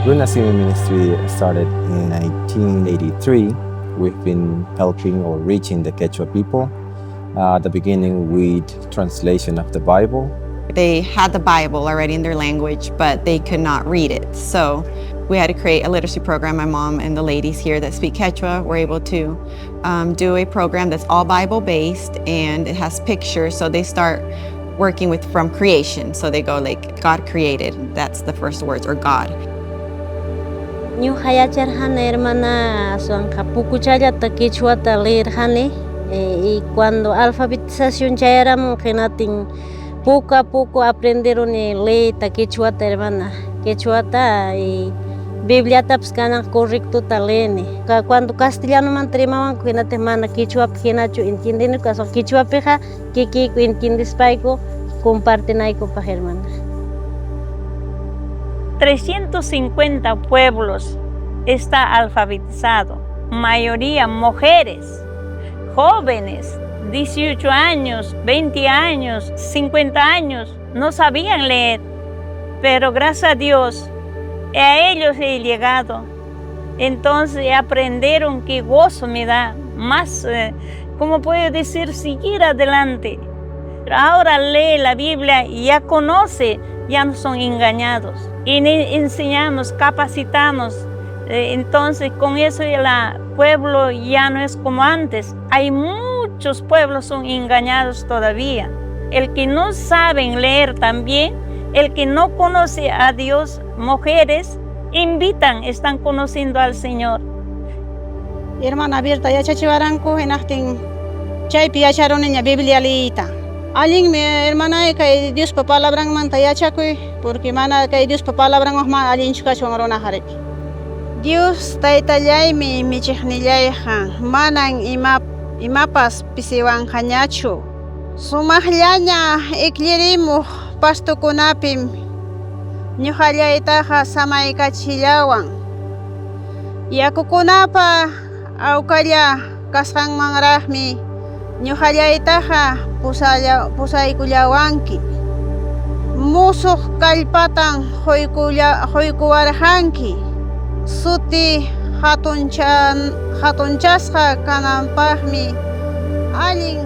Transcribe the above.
Runasimi Ministry started in 1983. We've been helping or reaching the Quechua people. At the beginning with translation of the Bible. They had the Bible already in their language, but they could not read it. So we had to create a literacy program. My mom and the ladies here that speak Quechua were able to do a program that's all Bible-based, and it has pictures. So they start working with from creation. So they go like, God created, that's the first words, or God. Ñuqa yacharqani, hermana, aswanqa pukuchallata quechuata leerqani y cuando alfabetización chayaramun hinatin poco a poco aprenderuni leeyta quechuata, hermana, quechuata y Bibliatapas kanan correctota leeni. Cuando castellanomanta rimawanku hinatin mana quechuapi hinachu entiendeniku, aswan quechuapiqa kikiyku entiendespayku compartinaykupaq, hermana. 350 pueblos está alfabetizado, mayoría mujeres, jóvenes, 18 años, 20 años, 50 años, no sabían leer, pero gracias a Dios a ellos he llegado. Entonces aprendieron que gozo me da más, ¿cómo puedo decir?, seguir adelante. Ahora lee la Biblia y ya conoce, ya no son engañados. Y enseñamos, capacitamos. Entonces con eso el pueblo ya no es como antes. Hay muchos pueblos son engañados todavía. El que no saben leer también, el que no conoce a Dios, mujeres invitan, están conociendo al Señor. Hermana Berta yachachiwaranku hinaqtin chaypi yacharuniña Biblia liyta. Allinmi, hermana, kay Diospa palabranmanta yachakuy, porque mana kay Diospa palabranwan mana allinchu kachwan runaqa riki. Dios taytallaymi michiqnillayqa, manan imapas pisiwanqañachu. Sumaqllaña ikllirimuq pastukunapim ñuqallaytaqa samaykachillawan. Yakukunapa awkalla kasqanmanraqmi ñuqallaytaqa pusaykullawanki. Musuq kallpatan quykuwarqanki. Suti hatunchasqa kananpaqmi allin